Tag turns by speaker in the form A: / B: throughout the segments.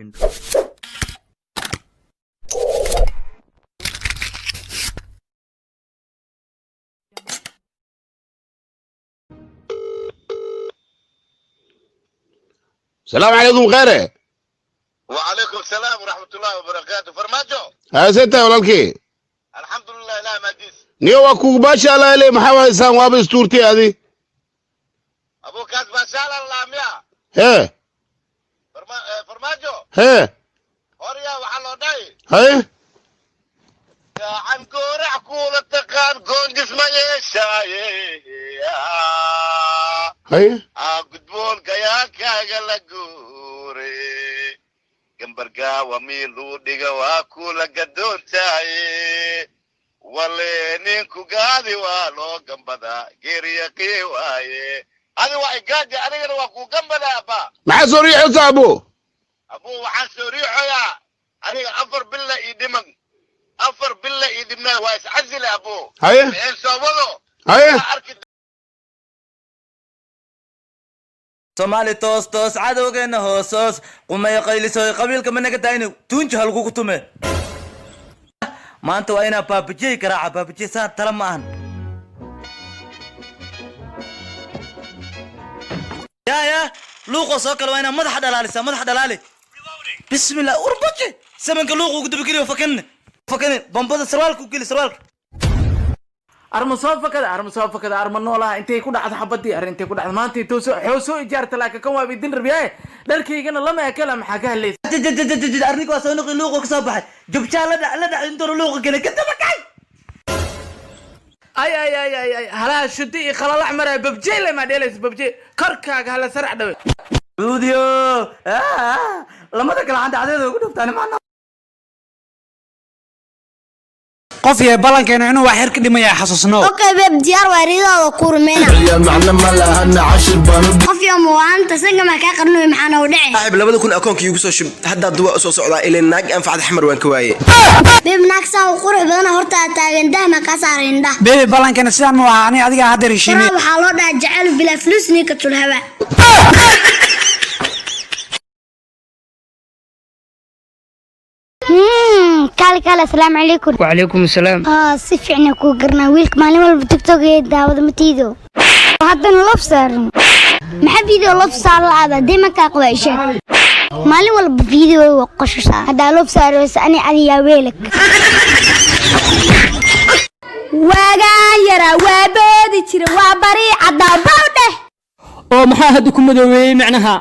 A: Second.
B: السلام عليكم kheyre.
C: وعليكم السلام ورحمة الله وبركاته، Farmaajo.
B: Haaseta walaalkii.
C: الحمد لله، لا ما ديس.
B: Niyo waa kugu baashaalaale, maxaa haysaan? Waaba istuurtay adi.
C: أبوك ما شاء الله ميا.
B: Hee.
C: Farmaajo.
B: Hee.
C: Horya waxaa loo dhahay
B: haye
C: gacan goorac kuula taqaan goondis ma yeeshaaye.
B: Haye.
C: Aa gudboon gayaankaaga la guure, gambargaawa miiluu dhiga waa kula gadoontaaye, wale ninku gaadi waa loo gambadaa, geeriyaqii waaye. Adi waa igaadi, anigana waa kuu gambadaa, abba.
B: Maxaa soo riixaysa, abo?
C: Abuu, waxaan soo riixoyaa aniga 4 bila ii dhiman, 4 bila ii dhimnaa, waa iscasile, abuu.
B: Haye.
C: Mixeen soo wado.
B: Haye.
C: Waa arki.
D: Soomaali toos toos, cadowgeena hoos hoos, qumaya qaylisoy, qabiilka managa daayni, tuunji halkugu tume. Maanta waa inaa baabajey garaaca, baabajey saa tala ma ahan. Ya luuqoo soo kale, waa inaa madaxa dhalaalisa, madaxa dhalaali. Bismillah, urbaje samanka luuqa ugu dabageliyo, fakanne fakane, bambada sarwaalka u geli, sarwaalka.
E: Arma soo fakada, arma soo fakada, arma noolaha. Intay ku dhacdo xabadii, arrin intay ku dhacdo maanta intuu soo xoo soo ijaarta, laakiin kan waa idin rabiyaye, dharkaygana lama ekela, maxaa ka hadlaysa?
D: Arrinka waa soo noqi, luuqa ka soo baxay, jubjaa la dhac, la dhac, intuuna luuqa gelin ka daba kacay.
E: Ay ay ay ay ay, halaha shudi iyo khalalax maraya, babjey le maa dheelaysa, babjey korkaaga hala sarac dhawe.
D: Cuudiyo lamada kale candacdeeda ugu dhuftaan macna.
F: Qof yahay ballankeena inuu wax yar ka dhimaya, xasuusno.
G: Okay babe, diyaar waa, ridaada kurmena. Qof yo muwaanta sanka ma kaa qarnooy, maxaa noo dhici?
H: Saaxiib, 2000 akoonka iigu soo shub. Haddaa duwa usoo socdaa ilaa naag anfacda Xamar waan ka waaye.
G: Babe, naag saa u qurux badan horta taagan, dahma kaa saaray indhaha.
F: Baby, ballankeena sidaan ma aha, ani adiga hadda heshiinay.
G: Waraa, waxaa loo dhahaa jacayl bilaa fuluus ninka tulhawa. Kaali kaali, asalaamu calaykum.
I: وعليكم السلام.
G: Aa si fiicna kuu garnaa, wiilka maalin walba TikTok ee daawada matiido, haddana love saaran. Maxaa video love saar la aada dee? Markaa qaba isheeg, maalin walba video waa qoshashaa, haddaa love saarayso ani adiyaa weelag. Waagaan yaraa waa boodi jira, waa bari caddaa baw dheh.
I: Oo maxaa hadda ku madoobeeyey macnaha?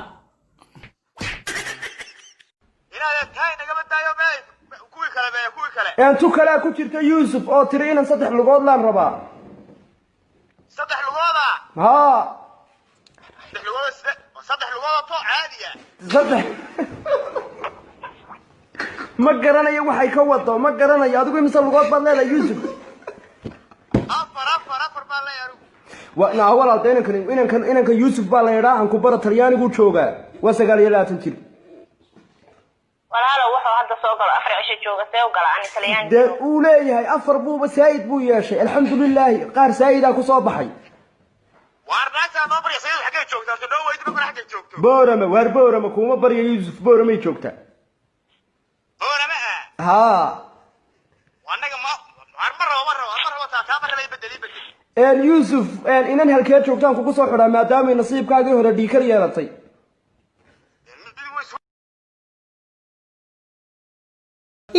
C: Inaad tahay nagama daayo mee, kuwii kale mee, kuwii kale.
J: Tu kalea ku jirta, Yuusuf, oo tiri inan saddex lugood laan rabaa.
C: Saddex lugooda?
J: Haa.
C: Saddex lugooda saddex lugooda to caadiya?
J: Saddex ma garanayo waxay ka wado, ma garanayo. Adigu imise lugood baad leedahay, Yuusuf?
C: Afar, afar, afar baan leeyahay anigu.
J: Naa walaal, dee inankan Yuusuf baa la yidhaa, aan ku bara, Talyaanigu joogaa, waa 29 jir.
K: Walaalow, wuxuu hadda soo galo 4 cisho jooga, see u gala ani Talyaani?
J: Dee uu leeyahay afar buuba saa'id buu yeeshay, alxamdulilaahi, qaar saa'idaa ku soo baxay.
C: Waar naagtaa noo barya, sayid, xaggay joogtaa? Soo noo weydi markana xaggay joogto.
J: Boorame, waar Boorame kuuma barya, Yuusuf, Booramay joogtaa.
C: Boorama ah?
J: Haa.
C: Annaga ma waar, ma rabo, ma rabo, ma rabo taa, taa ma raba, ibedel, ibedel.
J: Yuusuf, inan halkee joogtaan kugu soo xidhaa, maadaamay nasiibkaagii hore dhiikar yeelatay?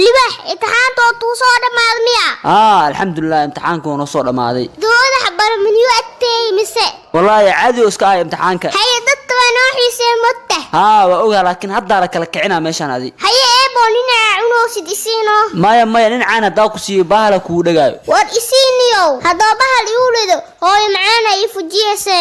G: Libax, imtixaanta oo tuu soo dhammaad miya?
L: Aa, alxamdulilah, imtixaanka waa noo soo dhammaaday.
G: Doodax barmaniyu adteey mise?
L: Wallaahi caadi oo iska ah imtixaanka.
G: Haye, dadka waa noo xiisee motta.
L: Haa, waa ogaa, laakiin haddaa la kala kicinaa meeshaan adi.
G: Haye eebo, dhinaca cunoosid isiino.
L: Maya maya, dhinacaan haddaa ku siiyo bahala kugu dhagaayo.
G: War isiiniyow, haddoo bahal igu rido, hooyo macaana ii fujiyese.